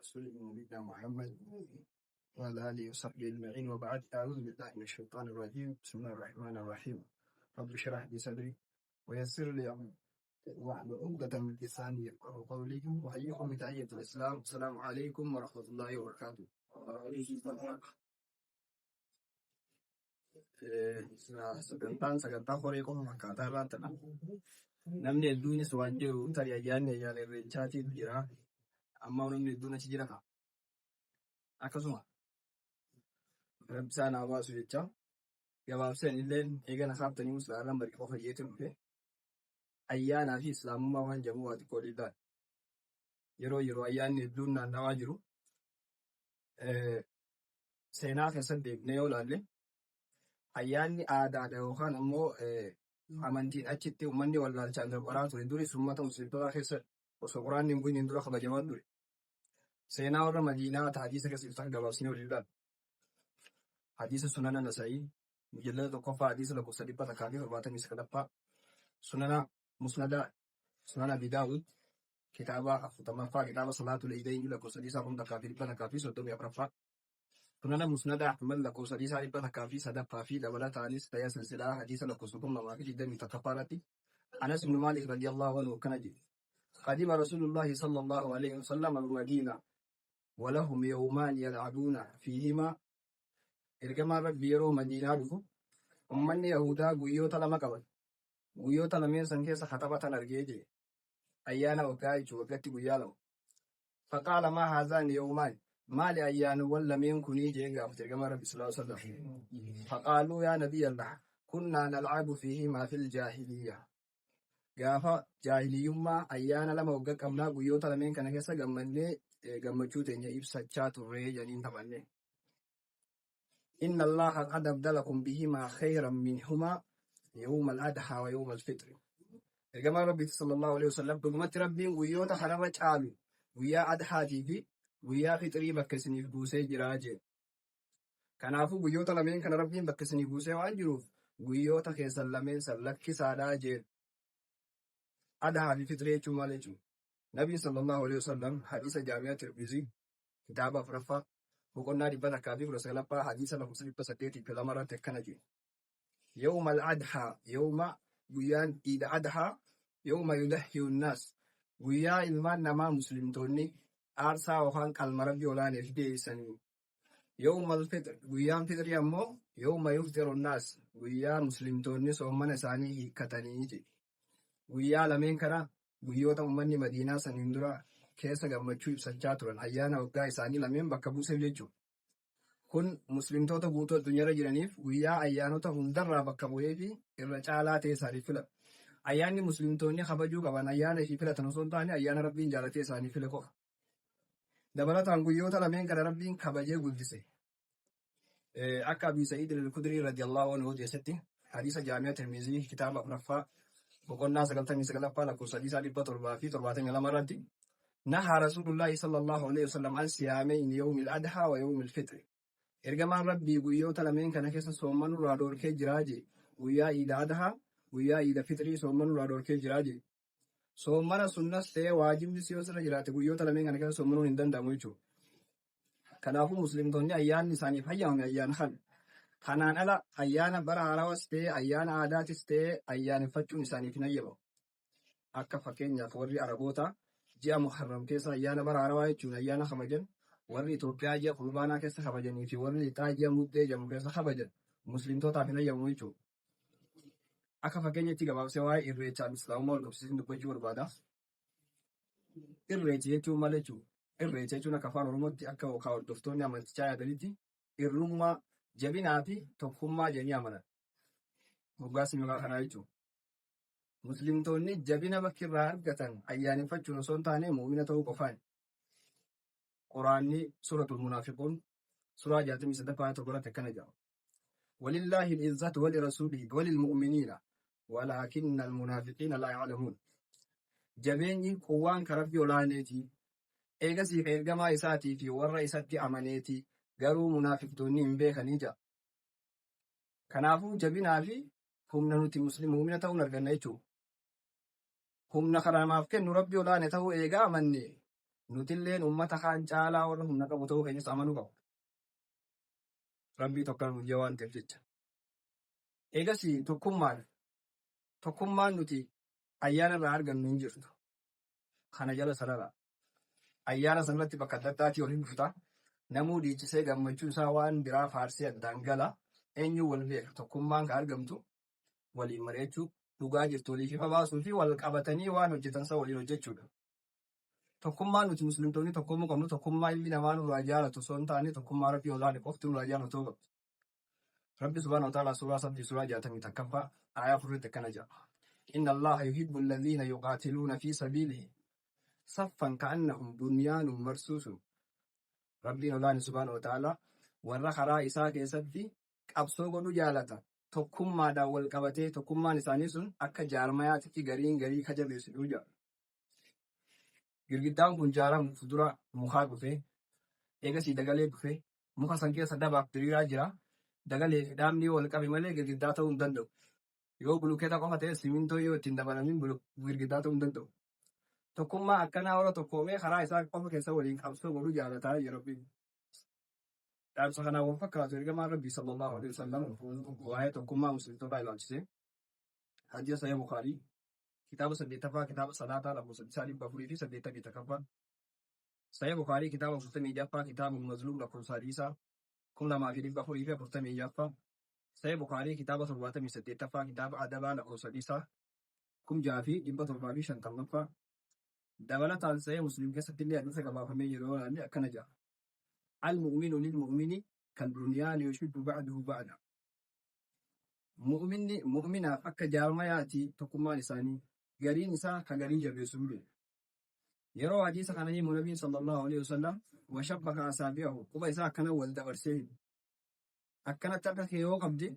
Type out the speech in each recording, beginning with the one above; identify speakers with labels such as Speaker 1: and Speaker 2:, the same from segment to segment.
Speaker 1: ورسوله نبينا محمد وعلى آله وصحبه أجمعين وبعد أعوذ بالله من الشيطان الرجيم بسم الله الرحمن الرحيم رب اشرح لي صدري ويسر لي أمري واحلل عقدة من لساني يفقهوا قولي وأحييكم بتحية الإسلام السلام عليكم ورحمة الله وبركاته. Sagantaan sagantaa horee qofa fakkaataa irraa tana. Namni hedduunis waan jiru tarii ayyaanni ayyaana irreechaatiitu jira. Amma namni hedduun achi jira ta'a. Akkasuma rabbi isaan haa baasu jecha gabaabseen illeen eegana kaaftanii musliimaan bari qofa jeetu dhufe ayyaanaa fi islaamummaa waan jedhamu waa xiqqoo dhiibbaa. Yeroo yeroo ayyaanni hedduun naannawaa jiru seenaa keessatti deebinee yoo ilaalle ayyaanni aadaadha yookaan ammoo amantiin achitti uummanni wallaalchaan gargaaraa ture duris uummata musliimtotaa keessa osoo quraanni hin bu'iniin dura kabajamaa ture. Seenaa warra Madiinaa ta hadiisa keessa jirtu gabaabsinee waliin ilaalla. Hadiisa Sunana Nasa'ii mujallada tokkoffaa hadiisa lakkoofsa 179ffaa, Sunana Musnada Sunana Abi Daawud kitaaba 40ffaa kitaaba Salaatul Iidayni lakkoofsa hadiisa 1134ffaa, Sunana Musnada Ahmad lakkoofsa hadiisa 103ffaa fi dabalataanis ta'ee silsilaa hadiisa lakkoofsa 2021ffaa irratti Anas ibn Maalik radiyallahu anhu akkana jedhe. قدم رسول الله صلى الله عليه وسلم المدينة ولهم يومان يلعبون فيهما. Ergamaan Rabbi yeroo Madiinaa dhufu ummanni Yahudaa guyyoota lama qaban. Guyyoota lameen san keessa taphatan argee jee. Ayyaana waggaa jechuun waggaatti guyyaa lama. فقال ما هذان يومان, maali ayyaanowwan lameen kunii jeen gaafate ergamaan Rabbi صلى الله عليه وسلم. فقالوا يا نبي الله كنا نلعب فيهما في الجاهلية. Gaafa jaahiliyyummaa ayyaana lama waggaa qabnaa, guyyoota lameen kana keessa gammannee gammachuu teenya ibsachaa turree jedhaniin taphanne. إن الله قد أبدلكم بهما خيرا منهما يوم الأضحى ويوم الفطر. Ergamaan Rabbii صلى الله عليه وسلم dhugumatti Rabbiin guyyoota kanarra caalu guyyaa adhaatii fi guyyaa fixrii bakka isiniif buusee jiraa jedhe. Kanaafuu guyyoota lameen kana Rabbiin bakka isiniif buusee waan jiruuf guyyoota keessan lameen san lakkisaadhaa jedhe. Adhaa fi fixrii jechuun maal jechuudha? Nabiin صلى الله عليه وسلم hadiisa Jaami'a Tirmizii kitaaba afuraffaa boqonnaa 119ffaa hadiisa lakkoofsa 802 irratti akkana jedhe. يوم الأضحى يوم guyyaan iida adhaa يوم يضحي الناس, guyyaa ilmaan namaa muslimtoonni aarsaa yookaan qalma Rabbii olaaneef dhiyeessanii. يوم الفطر guyyaan fixrii ammoo يوم يفطر الناس, guyyaa muslimtoonni soomana isaanii hiikkatanii jedhe. Guyyaa lameen kana guyyoota uummanni Madiinaa saniin dura keessa gammachuu ibsachaa turan ayyaana waggaa isaanii lameen bakka buuseef jechuudha. Kun muslimtoota guutuu addunyaarra jiraniif guyyaa ayyaanota hundarraa bakka bu'ee fi irra caalaa ta'e isaaniif filata. Ayyaanni muslimtoonni kabajuu qaban ayyaana ishii filatan osoo hin taane ayyaana Rabbiin jaalatee isaanii file qofa. Dabalataan guyyoota lameen kana Rabbiin kabajee guddise. Akka Abii Sa'iid al-Kudrii رضي الله عنه odeessetti hadiisa Jaami'a Tirmizii kitaaba afuraffaa boqonnaa 99ffaa lakkoofsa hadiisaa 772 irratti نهى رسول الله صلى الله عليه وسلم عن صيامين يوم الأضحى ويوم الفطر. Ergamaan Rabbii guyyoota lameen kana keessa soommanurraa dhoorkee jiraa jee. Guyyaa iida adhaa, guyyaa iida fixrii soommanurraa dhoorkee jiraa jee. Soommana sunnas ta'ee waajibnis yoo sirra jiraate guyyoota lameen kana keessa soommanuun hin danda'amu jechuudha. Kanaafuu muslimtoonni ayyaanni isaaniif hayyamame ayyaana kana. Kanaan ala ayyaana bara haarawas ta'ee ayyaana aadaatis ta'ee ayyaaneffachuun isaaniif hin hayyamamu. Akka fakkeenyaaf warri Araboota ji'a Muharram keessa ayyaana bara haarawaa jechuun ayyaana kabajan, warri Itoophiyaa ji'a Fulbaanaa keessa kabajanii fi warri Lixaa ji'a Muddee jedhamu keessa kabajan muslimtootaaf hin hayyamamu jechuudha. Akka fakkeenyatti gabaabsee waa'ee irreechaa fi islaamummaa wal qabsiisuun dubbachuu barbaada. Irreecha jechuun maal jechuudha? Irreecha jechuun akka afaan Oromootti akka yookaan hordoftoonni amantichaa yaadanitti irrummaa, jabinaa fi tokkummaa jedhanii amanan. Moggaasni maqaa kanaa jechuudha. Muslimtoonni jabina bakki irraa argatan ayyaaneffachuun osoo hin taane mu'mina ta'uu qofaan. Quraanni Suuratul Munaafiquun suuraa 63ffaa 1 irratti akkana jedha. ولله العزة ولرسوله وللمؤمنين ولكن المنافقين لا يعلمون. Jabeenyi quwwaan ka Rabbi olaaneeti. Eegasii ka ergamaa isaatii fi warra isatti amaneeti. Garuu munaafiqtoonni hin beekanii jedha. Kanaafuu jabinaa fi humna nuti muslim mu'mina ta'uun arganna jechuudha. Humna kana namaaf kennu Rabbi olaane ta'uu eegaa amanne Nutilleen ummata kaan caalaa warra humna qabu ta'uu keenyas amanuu qaba. Rabbii tokko nu waan ta'eef jecha. Eegas tokkummaan tokkummaan nuti ayyaana irraa argannu hin jirtu. Kana jala sarara. Ayyaana sanarratti bakka adda addaatii waliin dhufta. Namuu dhiichisee gammachuu isaa waan biraa faarsee addaan gala. Eenyu wal beeka? Tokkummaan kan argamtu waliin mari'achuu, dhugaa jirtu waliif ifa baasuu fi wal qabatanii waan hojjetan sana waliin hojjechuudha. Tokkummaan nuti muslimtoonni tokkummaa qabnu tokkummaa ilmi namaa nurraa jaalatu osoo hin taane, tokkummaa Rabbii olaane qofti nurraa jaalatu ta'uu qabdi. Rabbi subhaanahu wa ta'ala suuraa Sabtii suuraa 61ffaa aayaa 4tti akkana jedha. إن الله يحب الذين يقاتلون في سبيله صفا كأنهم بنيان مرصوص. Rabbiin olaane subhaanahu wa ta'ala warra karaa isaa keessatti qabsoo godhu jaalata. Tokkummaadhaan wal qabatee, tokkummaan isaanii sun akka jaarmayaatitti gariin garii kajabeessu jedha. Girgiddaan kun jaaramuuf dura mukaa dhufee, eegasii dagalee dhufee, muka san keessa dabaaf diriiraa jira. Dagalee fi dhaabni yoo wal qabe malee girgiddaa ta'uu hin danda'u. Yoo bulukeeta qofa ta'e, simintoo yoo ittiin dabalamin, girgiddaa ta'uu hin danda'u. Tokkummaa akkanaa warra tokkoomee karaa isaa qofa keessa waliin qabsoo godhu jaalataa jira Rabbiin. Dhaamsa kanaan wal fakkaatu ergamaan Rabbii sallallahu alaihi wasallam waa'ee tokkummaa muslimtootaa ilaalchisee hadiisa Sahih Bukaarii kitaaba 8ffaa kitaaba salaataa lakkoofsa isaa 481ffaa, Sahih Bukaarii kitaaba 46ffaa kitaaba Mazluum lakkoofsa hadiisaa 2446ffaa, Sahih Bukaarii kitaaba 78ffaa kitaaba Adabaa lakkoofsa hadiisaa 6750ffaa, dabalataan Sahih Muslim keessatti illee hadiisa gabaafamee jiru yoo ilaalle akkana jedha. المؤمن للمؤمن كالبنيان يشد بعضه بعضا. Mu'minni mu'minaaf akka jaarmayaati, tokkummaan isaanii gariin isaa ka garii jabeessu jedhe. Yeroo hadiisa kana himu Nabiin sallallahu alaihi wasallam وشبك أصابعه, quba isaa akkana wal dabarsee himu. Akkanatti harka kee yoo qabde,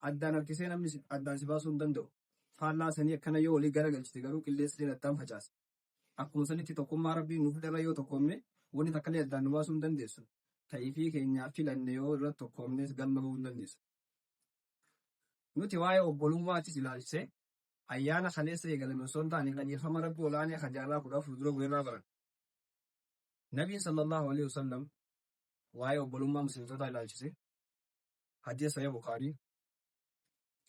Speaker 1: addaan harkisee namni addaan si baasuu hin danda'u. Faallaa sanii akkana yoo walii garagalchite garuu qilleensi illee addaan facaasa. Akkuma sanitti tokkummaa Rabbiin nuuf irra yoo tokkoomne, wanni takka illee addaan nu baasuu hin dandeessu. Ta'ifii keenyaaf filanne yoo irratti tokkoomnes galma gahuu hin dandeessu. Nuti waa'ee obbolummaatis ilaalchisee ayyaana kaleessa eegalame osoo hin taane, qajeelfama Rabbii olaanee kan jaarraa 14 dura bu'eerraa baran. Nabiin sallallahu alaihi wasallam waa'ee obbolummaa muslimtootaa ilaalchise hadiisa Sahih Bukaarii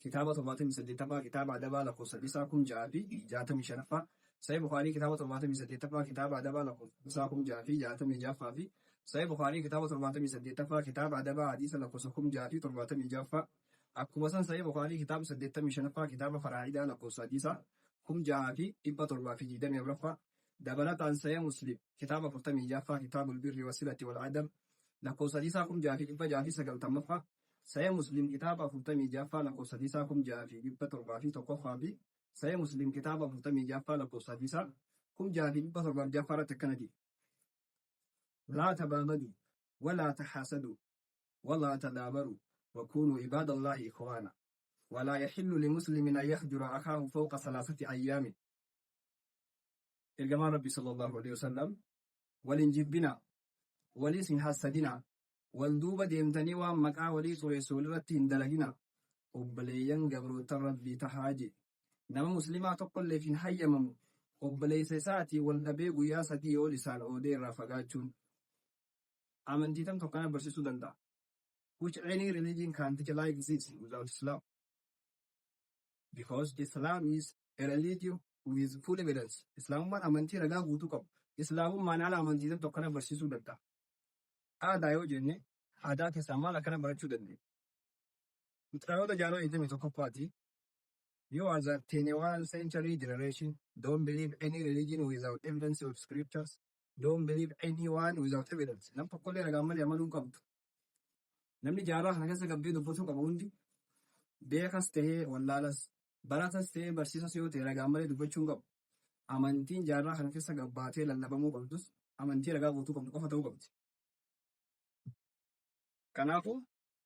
Speaker 1: kitaaba 78ffaa kitaaba Adabaa lakkoofsa isaa 6065ffaa, Sahih Bukaarii kitaaba 78ffaa kitaaba Adabaa lakkoofsa isaa 6066ffaa fi Sahih Bukaarii kitaaba 78ffaa kitaaba Adabaa hadiisa lakkoofsa 6076ffaa, akkuma san Sahih Bukaarii kitaaba 85ffaa kitaaba Faraa'idaa lakkoofsa hadiisaa 6724ffaa, dabalataan Sahih Muslim kitaaba 46ffaa kitaaba البر والصلة والأدب lakkoofsa hadiisaa 6690ffaa, Sahih Muslim kitaaba 46ffaa lakkoofsa hadiisaa 6701ffaa fi Sahih Muslim kitaaba 46ffaa lakkoofsa hadiisaa 6706ffaa irratti akkana jedhe. لا تباغضوا ولا تحاسدوا ولا تدابروا وكونوا عباد الله إخوانا ولا يحل لمسلم أن يهجر أخاه فوق 3 أيام. Ergamaan Rabbi sallallahu alaihi wasallam waliin jibbinaa, waliis hin hassadinaa, wal duuba deemtanii waan maqaa walii xureessu walirratti hin dalaginaa, obboleeyyan gabroota Rabbii tahaa jee. Nama muslimaa tokkolleef hin hayyamamu obboleessa isaatii wal dhabee guyyaa 3 ol isaan oodee irraa fagaachuun. Amantii tam tokkana barsiisuu danda'a? Which any religion can teach like this without Islam? Because Islam is a religion with full evidence. Islaamummaan amantii ragaa guutuu qabu. Islaamummaan ala amantii tam tokkana barsiisuu danda'a? Aadaa yoo jenne, aadaa keessaa maal akkana barachuu dandeenya? Dhaloota jaarraa 21ffaati. You are the 21 century generation. Don't believe any religion without evidence of scriptures. Don't believe anyone without evidence. Nam tokkollee ragaan malee amanuu hin qabdu. Namni jaarraa kana keessa gabbee dubbachuu qabu hundi, beekas ta'ee wallaalas, baratas ta'ee barsiisas yoo ta'e, ragaan malee dubbachuu hin qabu. Amantiin jaarraa kana keessa gabbaatee lallabamuu qabdus amantii ragaa guutuu qabdu qofa ta'uu qabdi. Kanaafuu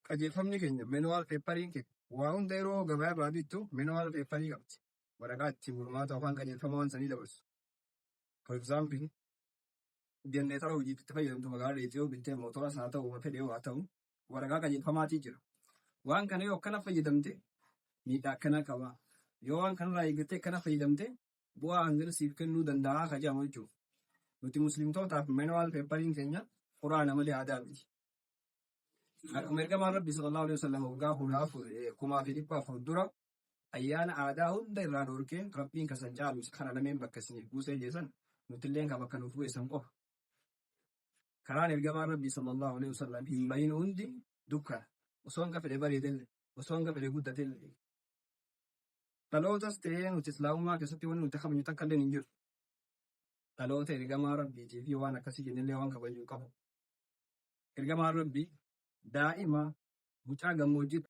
Speaker 1: qajeelfamni keenya, manual paperiin keenya, waa hunda yeroo gabaa irraa bittu manual paperii qabdi. Waraqaa ittiin bulmaata yookaan qajeelfama waan sanii dabarsu. For example, jenneetara hojiif itti fayyadamtu magaalaa dheetee yoo bittee, mootoras haa ta'u, fedhe haa ta'u, waraqaa qajeelfamaatii jira. Waan kana yoo akkana fayyadamte miidhaa akkanaa qaba. Yoo waan kanarraa eeggattee akkana fayyadamte bu'aa hangana siif kennuu danda'a ka jedhamu jechuudha. Nuti muslimtootaaf manual paperiin keenya Quraana malee aadaa miti. Akkuma ergamaan Rabbii sallallahu alaihi wasallam waggaa 14,400 dura ayyaana aadaa hunda irraa dhorkee, Rabbiin kasan caalu kana lameen bakka isiniif buusee jeesan, nutilleen ka bakka nuuf bu'e san qofa. Karaan ergamaan Rabbii sallallahu alaihi wasallam hin bahin hundi dukkana. Osoo hanga fedhe bareedellee, osoo hanga fedhe guddatellee. Dhalootas ta'ee nuti islaamummaa keessatti wanni nuti kabajnu takka illee hin jiru. Dhaloota ergamaa Rabbiitii fi waan akkasii jennellee waan kabajuu qabu. Ergamaan Rabbii daa'ima mucaa gammoojjii